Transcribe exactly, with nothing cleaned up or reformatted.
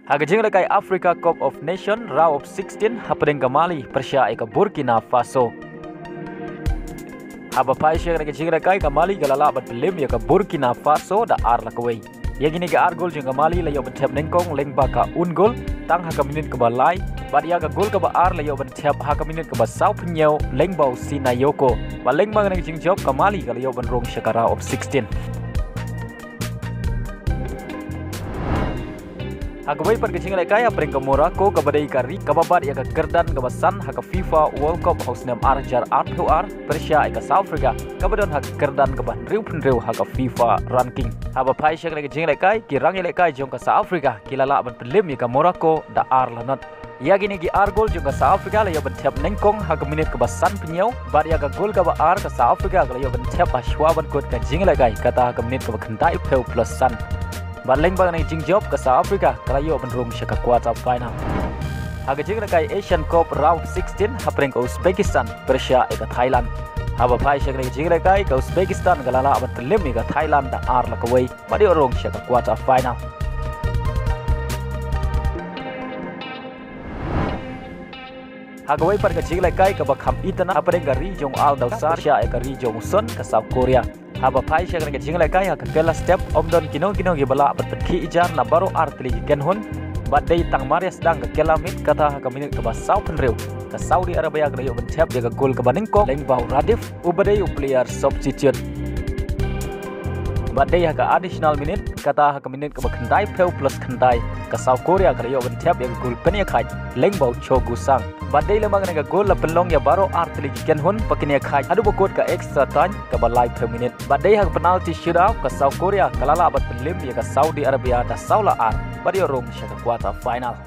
Ha ka jinglehkai Africa Cup of Nation Round of sixteen, hapdeng ka Mali pyrshah ïa ka Burkina Faso. Haba phai sha ka jinglehkai, ka Mali ka la lah ban pynlip ïa ka Burkina Faso da ar la kawei. Ïa kine ki ar gol jong ka Mali la ïoh ban thep nyngkong lyngba ka own goal tang ha ka minit kaba lai, bad ïa ka gol kaba ar la ïoh ban thep ha ka minit kaba sawphew hynñiew lyngba u Sinayoko. Bad lyngba kane ka jingjop, ka Mali ka la ïoh ban rung sha ka Round of sixteen. Ha kawei pat ka jinglehkai, hapdeng ka Morocco, kaba dei ka ri kaba bat ïa ka kyrdan kaba san ha ka FIFA World Cup ha u snem ar hajar arphew ar, pyrshah ïa ka South Africa, kaba don ha ka kyrdan kaba hynriew phew hynriew ha ka FIFA ranking. Haba phai sha kane ka jinglehkai, ki rangïalehkai jong ka South Africa ki la lah ban pynlip ïa ka Morocco da ar la not. Ïa kine ki ar gol jong ka South Africa la ïoh ban thep nyngkong ha ka minit kaba sanphew hynñiew, bad ïa ka gol kaba ar ka South Africa ka la ïoh ban thep ha shuwa ban kut ka jinglehkai, kata ha ka minit kaba khyndaiphew plus san. Bad lyngba kane ka jingjop, ka South Africa ka la ïoh ban rung sha ka quarter final. Ha ka jinglehkai Asian Cup Round sixteen, hapdeng ka Uzbekistan pyrshah ïa ka Thailand. Haba phai sha kane ka jinglehkai, ka Uzbekistan ka la lah ban pynlip ïa ka Thailand da ar la kawei, bad ïoh rung sha ka quarter final. Ha kawei pat ka jinglehkai kaba kham itynnad, hapdeng ka ri jong u Al Nassr pyrshah ïa ka ri jong u Sun, ka South Korea. Haba phai sha kane ka jinglehkai, ha ka kylla step ym don kino kino kiba lah ban pynkhih jar na baroh ar tylli ki kynhun, bad dei tang mar ïa sdang ka kylla miet, kata ha ka minit kaba sawphew hynriew, ka Saudi Arabia ka la ïoh ban thep ïa ka gol kaba nyngkong lyngba u Radif, uba dei u player substitute. Bad dei ha ka additional minute, kata ha ka minit kaba khyndaiphew plus khyndai, ka South Korea ka la ïoh ban thep ïa ka gol pynïakhaid lyngba u Cho Gu-sang. Bad dei lyngba kane ka gol la pynlong ïa baroh ar tylli ki kynhun ba kin ïakhaid haduh ba kut ka extra time kaba laiphew minit. Bad dei ha ka penalty shootout, ka South Korea ka la lah ban pynlip ïa ka Saudi Arabia da saw la ar, bad ïoh rung sha ka quarter final.